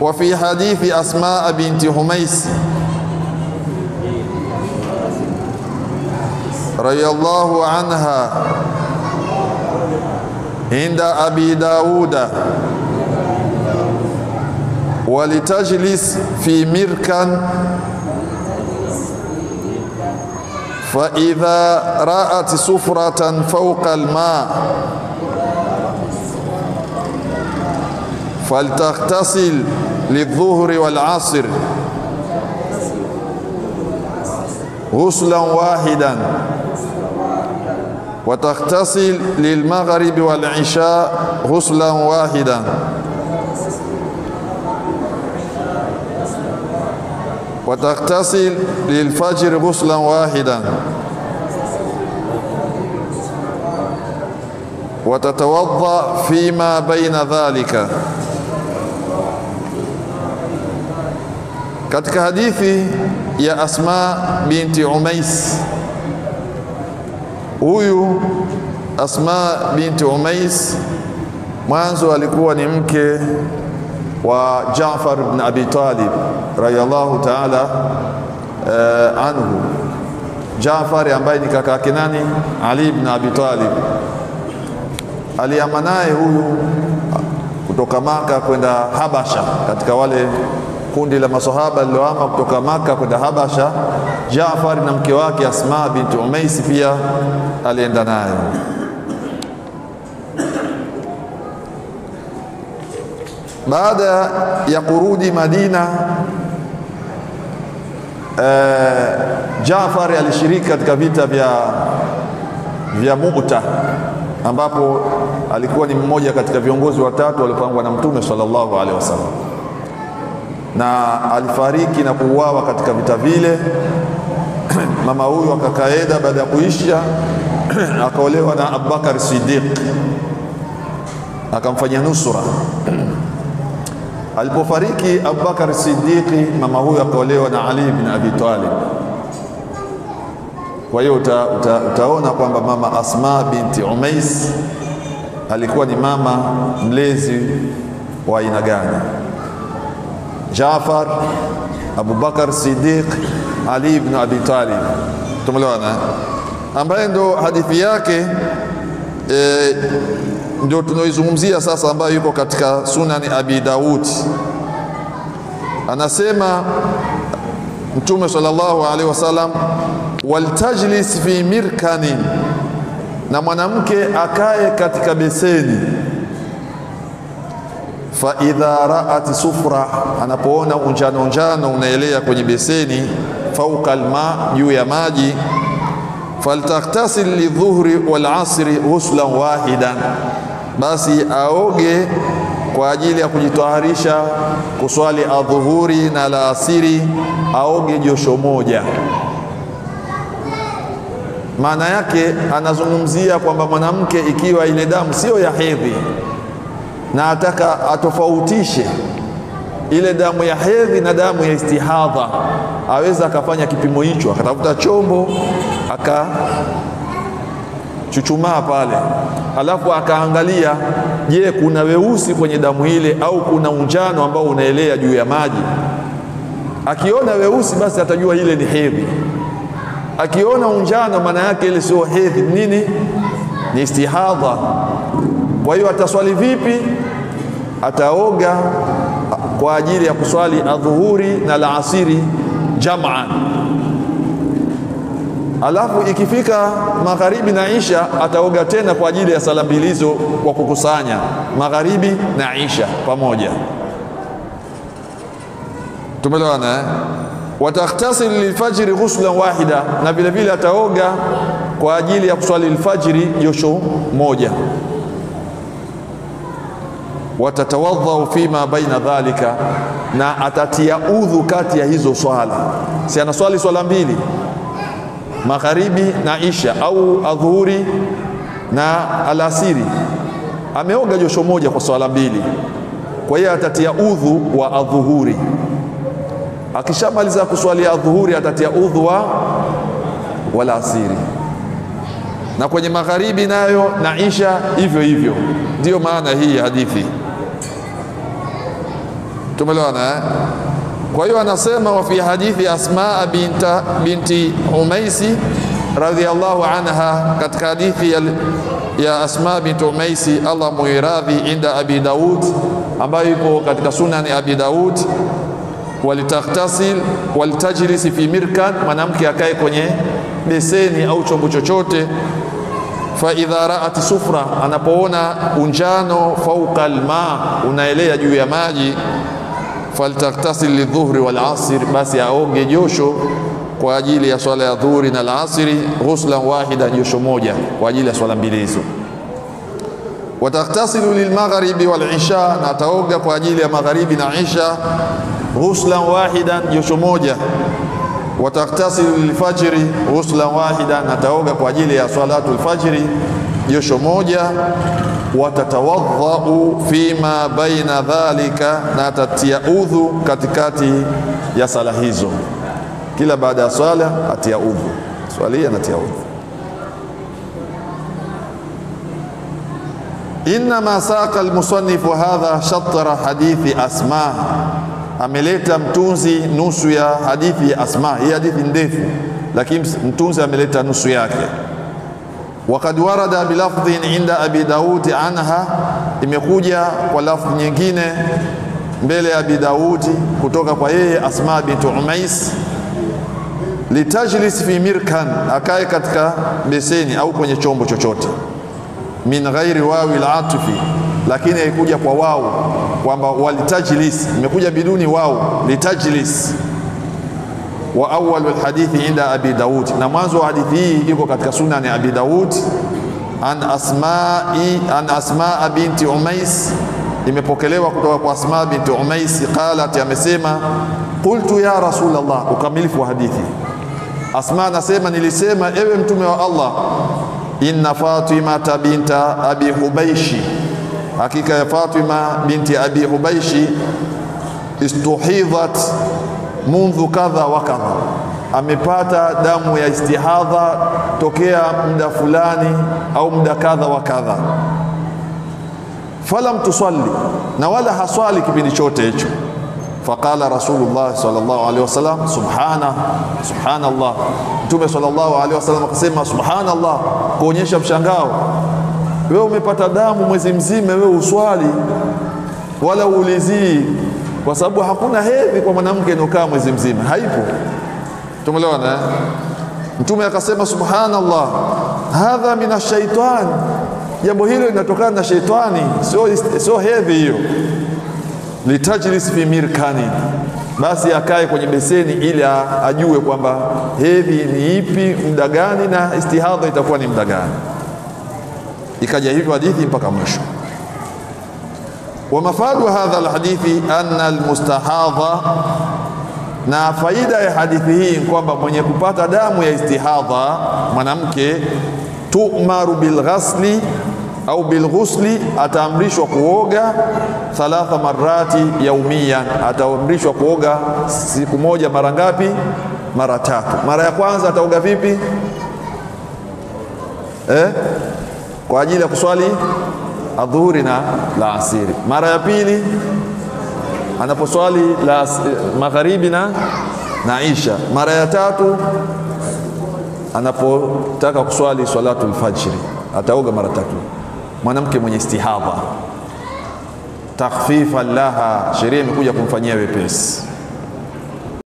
Wa fi hadithi Asma binti Humais radiyallahu anha inda Abi Dauda, walitajlis fi mirkan fa idha ra'at sufratan fawqa al-ma' faltaghtasil lidh-dhuhri wal-'asr ghuslan wahidan wa taghtasil lil-maghribi wal-'isha ghuslan wahidan wa taghtasil lil-fajr ghuslan wahidan wa tatawadda fima baina dhalika. Katika hadithi ya Asma binti Umais, huyu Asma binti Umais mwanzo alikuwa ni mke wa Jaafar ibn Abi Talib radiyallahu ta'ala anhu. Jaafar ambaye ni kaka yake nani? Ali ibn Abi Talib. Aliama naye huyu kutoka Maka kwenda Habasha, katika wale kundi la masahaba waliohama kutoka Maka kwenda Habasha. Jaafar na mke wake Asma binti Umais pia alienda naye. Baada ya kurudi Madina, Jaafar alishiriki katika vita vya Mu'ta, ambapo alikuwa ni mmoja katika viongozi watatu waliopangwa na Mtume sallallahu alaihi wasallam, na alifariki na kuuawa katika vita vile. Mama huyu akakaeda, baada ya kuisha akaolewa na Abubakar Siddiq, akamfanyia nusura. Alipofariki Abubakar Siddiq, mama huyu akaolewa na Ali ibn Abi Talib. Kwa hiyo utaona kwamba mama Asma binti Umais alikuwa ni mama mlezi wa aina gani? Jaafar, Abubakar Siddiq, Ali ibn Abi Talib. Tumeelewana? Ambaye ndo hadithi yake ndio tunaoizungumzia sasa, ambayo yuko katika Sunani Abi Daud. Anasema Mtume sallallahu alaihi wasallam, waltajlis fi mirkanin, na mwanamke akae katika beseni. Fa idha ra'at sufra, anapoona unjano unjano unaelea kwenye beseni, fauka alma, juu ya maji, faltaghtasil lidhuhri wal asri ghuslan wahidan, basi aoge kwa ajili ya kujitaharisha kuswali adhuhuri na alasiri, aoge josho moja. Maana yake anazungumzia kwamba mwanamke ikiwa ile damu sio ya hedhi, na ataka atofautishe ile damu ya hedhi na damu ya istihadha, aweza akafanya kipimo hicho, akatafuta chombo akachuchumaa pale, alafu akaangalia, je, kuna weusi kwenye damu ile au kuna unjano ambao unaelea juu ya maji. Akiona weusi basi atajua ile ni hedhi. Akiona unjano maana yake ile sio hedhi, nini? Ni istihadha. Kwa hiyo ataswali vipi? Ataoga kwa ajili ya kuswali adhuhuri na alasiri jam'an. Alafu ikifika magharibi na isha ataoga tena kwa ajili ya sala mbili hizo kwa kukusanya magharibi na isha pamoja. Tumeelewana eh? Wataghtasil lilfajri ghuslan wahida, na vile vile ataoga kwa ajili ya kuswali alfajiri josho moja. Watatawadha fima baina dhalika, na atatia udhu kati ya hizo swala. Si anaswali swala mbili, magharibi na isha au adhuhuri na alasiri, ameoga josho moja kwa swala mbili. Kwa hiyo atatia udhu wa adhuhuri. Akishamaliza kuswali adhuhuri atatia udhu wa alasiri, na kwenye magharibi nayo na isha hivyo hivyo. Ndio maana hii hadithi. Tumeelewana eh? Kwa hiyo anasema wa fi hadithi Asma binti Umaisi radhiyallahu anha, katika hadithi ya Asma binti Umaisi Allah muiradhi, inda Abi Daud, ambayo ipo katika sunani Abi Daud, walitaghtasil walitajlisi fi mirkan, mwanamke akae kwenye beseni au chombo chochote. Fa idha ra'at sufra, anapoona unjano fauqa alma, unaelea juu ya maji, faltaghtasil lidhuhri wal asr, basi aoge josho kwa ajili ya swala ya dhuhuri na alasiri, ghuslan wahida, josho moja kwa ajili ya swala mbili hizo. Wataktasilu lilmagharibi wal isha, na ataoga kwa ajili ya magharibi na isha, ghuslan wahidan, josho moja. Wataktasilu lilfajri ghuslan wahidan, na ataoga kwa ajili ya salatul fajri josho moja. Watatawadhau fima baina dhalika, na atatia udhu katikati ya sala hizo. Kila baada ya swala atia udhu, swalia na atia udhu. Inma saqa almusannifu hadha shatra hadithi Asma, ameleta mtunzi nusu ya hadithi ya Asma. Hii hadithi ndefu, lakini mtunzi ameleta nusu yake. Waqad warada bilafdhin inda Abi Daud anha, imekuja kwa lafdhi nyingine mbele ya Abi Daud kutoka kwa yeye Asma bint Umais, litajlis fi mirkan, akae katika beseni au kwenye chombo chochote, min ghairi wawi al-atfi, lakini haikuja kwa wao kwamba walitajlis, imekuja biduni wao, litajlis. Wa awwal alhadithi inda Abi Daud, na mwanzo wa hadithi hii iko katika sunan ya Abi Daud, an Asma binti Umais, imepokelewa kutoka kwa Asma binti Umais, qalat, amesema qultu ya Rasulullah. Ukamilifu wa hadithi, Asma anasema nilisema, ewe mtume wa Allah, inna Fatima binta Abi Hubaishi, hakika ya Fatima binti Abi Hubaishi, istuhidhat mundhu kadha wa kadha, amepata damu ya istihadha tokea muda fulani au muda kadha wa kadha. Falam tusalli, na wala haswali kipindi chote hicho. Faqala Rasulullah sallallahu alaihi wasallam, subhana, subhanallah. Mtume sallallahu alaihi wasallam akasema subhanallah, kuonyesha mshangao. Wewe umepata damu mwezi mzima, wewe uswali wala uulizii, kwa sababu hakuna hedhi kwa mwanamke inokaa mwezi mzima, haipo. Tumeelewana eh? Mtume akasema subhanallah, hadha minashaitan, jambo hilo linatokana na sheitani, sio hedhi hiyo. Litajlis fi mirkani, basi akae kwenye beseni ili ajue kwamba hedhi ni ipi, muda gani, na istihadha itakuwa ni muda gani. Ikaja hivyo hadithi mpaka mwisho. Wa mafadu hadha alhadithi anna almustahadha, na faida ya hadithi hii kwamba mwenye kupata damu ya istihadha mwanamke, tu'maru bilghasli au bilghusli, ataamrishwa kuoga thalatha marati yaumiyan, ataamrishwa kuoga siku moja mara ngapi? Mara tatu. Mara ya kwanza ataoga vipi? Kwa ajili ya kuswali adhuhuri na la asiri. Mara ya pili anaposwali la magharibi na isha. Mara ya tatu anapotaka kuswali salatul fajri, ataoga mara tatu. Mwanamke mwenye istihadha, takhfifan laha, sheria imekuja kumfanyia wepesi.